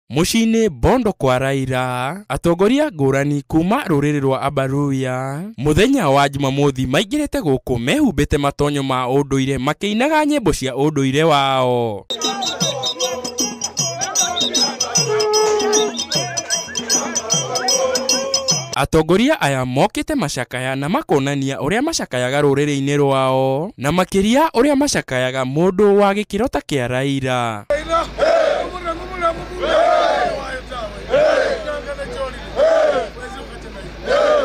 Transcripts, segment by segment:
Muciĩ-inĩ Bondo kwa Raila atongoria ngũrani kuma rũrĩrĩ rwa Abaruya muthenya wa Jumamothi maingĩrĩte gũkũ mehumbĩte matonyo ma ũndũire makĩinaga nyĩmbo cia ũndũire wao. Atongoria aya mokĩte macakaya na makonania ũrĩa macakayaga rũrĩrĩ-inĩ rwao na makĩria ũrĩa macakayaga mũndũ wa gĩkĩro ta kĩa Raila.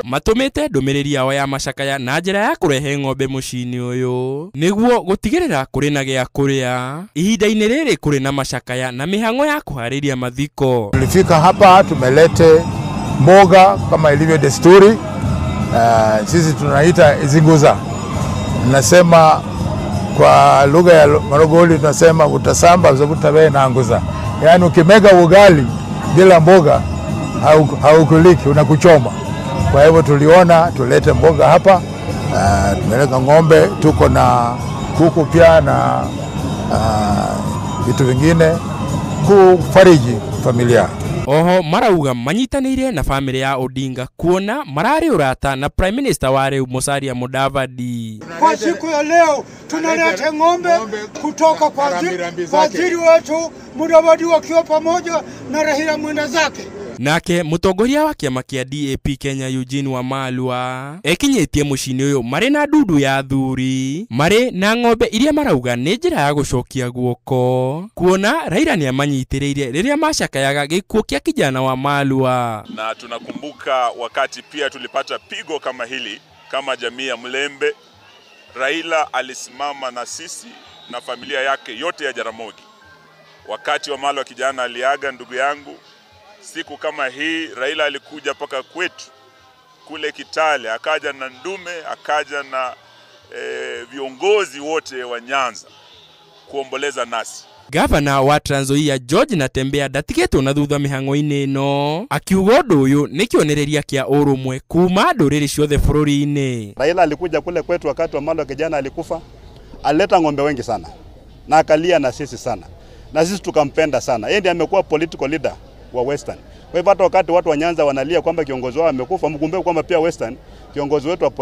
Matũmĩte ndũmĩrĩri yao ya macakaya na njĩra ya kũrehe ng'ombe mũciĩ-inĩ ũyũ nĩguo gũtigĩrĩra kũrĩ na gĩa kũrĩa ihinda-inĩ rĩrĩ kũrĩ na macakaya na mĩhang'o ya kũharĩria mathiko. Tulifika hapa tumelete mboga kama ilivyo desturi. Sisi tunaita izinguza. Nasema kwa lugha ya Marogoli tunasema utasamba uzabutawe na anguza. Yaani ukimega ugali bila mboga haukuliki, unakuchoma. Kwa hivyo tuliona tulete mboga hapa. Tumeleta ng'ombe, tuko na kuku pia na vitu vingine kufariji familia. Oho marauga manyitanĩire na famĩlĩ ya Odinga kuona mararĩ ũrata na Prime Minister wa rĩu Musalia Mudavadi. Kwa siku ya leo tunaleta ng'ombe kutoka kwa waziri wetu Mudavadi wakiwa pamoja na Raila mwenda zake. Nake mutongoria wa kĩama kĩa DAP Kenya Eugene Wamalwa ekinyĩtie mũciĩ-inĩ ũyũ marĩ na ndundu ya athuri marĩ na ng'ombe iria marauga nĩ njĩra ya gũcokia guoko kuona Raila nĩamanyitĩrĩire rĩrĩa macakayaga gĩkuũ kĩa kijana Wamalwa. Na tunakumbuka wakati pia tulipata pigo kama hili kama jamii ya Mlembe, Raila alisimama na sisi na familia yake yote ya Jaramogi. Wakati Wamalwa kijana aliaga ndugu yangu, siku kama hii Raila alikuja paka kwetu kule Kitale, akaja na ndume, akaja na viongozi wote wa Nyanza kuomboleza nasi. Gavana wa Trans Nzoia George Natembeya ndatigĩtwo na thutha mĩhang'o-inĩ ĩno akiuga ũndũ ũyũ nĩ kĩonereria kĩa ũrũmwe kuma ndũrĩrĩ ciothe bũrũri-inĩ. Raila alikuja kule kwetu wakati Wamalwa kijana alikufa, alileta ng'ombe wengi sana na akalia na sisi sana, na sisi tukampenda sana. Yeye ndiye amekuwa political leader wa Western. Kwa hivyo hata wakati watu wa Nyanza wanalia kwamba kiongozi wao amekufa, mkumbuke kwamba pia Western kiongozi wetu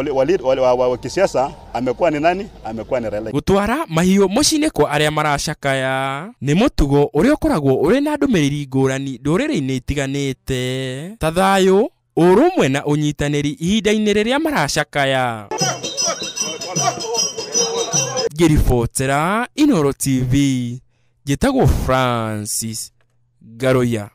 wa kisiasa amekuwa ni nani? Amekuwa ni Raila. Gutwara mahiũ mũciĩ-inĩ kwa arĩa maracakaya nĩ mũtugo ũrĩa ũkoragwo ũrĩ na ndũmĩrĩri ngũrani ndũrĩrĩ-inĩ itiganĩte ta thayũ, ũrũmwe na ũnyitanĩri ihinda-inĩ rĩrĩa maracakaya. Ngĩribotera Inooro TV, njĩtagwo Francis Garoya.